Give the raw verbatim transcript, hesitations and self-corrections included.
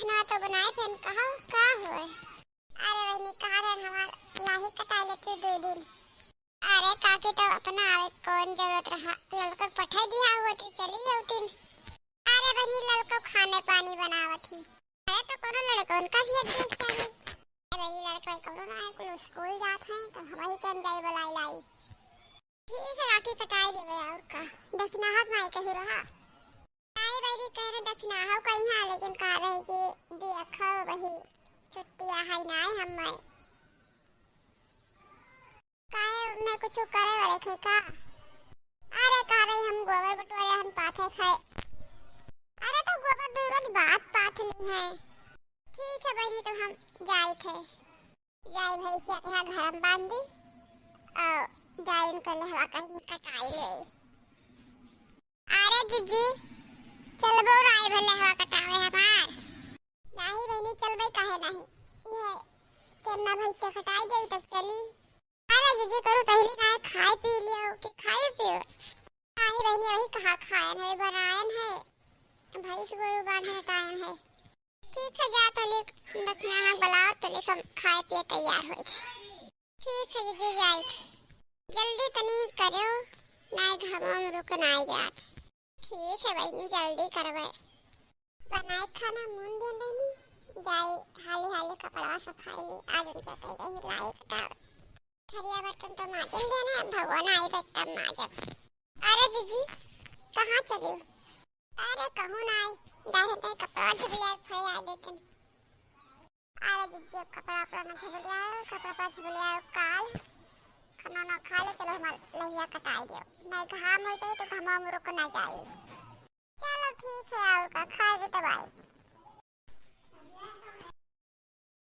ना तो बनाए फिर कहा का होए। अरे बहिनी, कहा रहे हमार लाही कटाई लेती दो दिन। अरे काकी, तो अपना आवे कौन जरूरत रहा, ललका पठाई दिया हुआ तो चली जाती। अरे बहिनी, ललका खाने पानी बनावत ही। अरे तो कोनो लड़कन का भी एक दिन चाहिए। अरे बहिनी, लड़का कोनो ना है, कुल स्कूल जात हैं, तो हम ही के हम जाई बुलाई लाई। ठीक है काकी, कटाई देवे और का। दखिनाहक माई कही रहा। आई बहिनी कह रहे दखिनाहक कही है, लेकिन कह रहे कि दिया खाओ वही छुट्टी है ना हम मैं। काहे उन्हें कुछ करे वाले थे का? अरे कह रही हम गोबर बटोरे हम पाथे थे। अरे तो गोबर दू रोज बाद पाथ ली है। ठीक है बहिनी, तो हम जाई थे। जाई भैंसिया के यहाँ घर में बांध दी और जाई उनका लहवा कहीं कटाई ले। अरे जीजी, चलबो ना आई भले हवा कटावे हमार। नाही बहिनी, चलबे काहे नाही? ये केन्ना भैंसिया कटाई गई तब चली। अरे जीजी, करू पहले ना खाए पी लियो कि खाए पियो। नाही बहिनी, वही कहा खायन है, बनायन है, भैंस गोरू बांधे टाइम है। ठीक है, जा तोले दखिनाहक बुलाओ, तोले सब खाए पिए तैयार होए। ठीक है जीजी, जाई। जल्दी तनी करो, नाय घामो में रुक नाय जात। ठीक है बहिनी, जल्दी करबे। बनाए खाना मुन दे बहिनी, जाई हाली हाली कपड़ा सब खाई ली, आज उनके कही रही लाई कटावे। थरिया बर्तन तो माजिन देने, भगवान आई तब माजब। अरे जीजी, कहाँ चली? अरे कहूँ ना आई, जाए थे कपड़ा झुबिया फैला देतन। अरे जीजी, अब कपड़ा उपड़ा ना झुबिया, कपड़ा उपड़ा झुबिया काल खाना ना खा ले, चलो हमार लहिया कटाई दियो, नहीं घाम हो जाए तो घामा में रुक ना जाए। चलो ठीक है, और का खाए भी तब आई।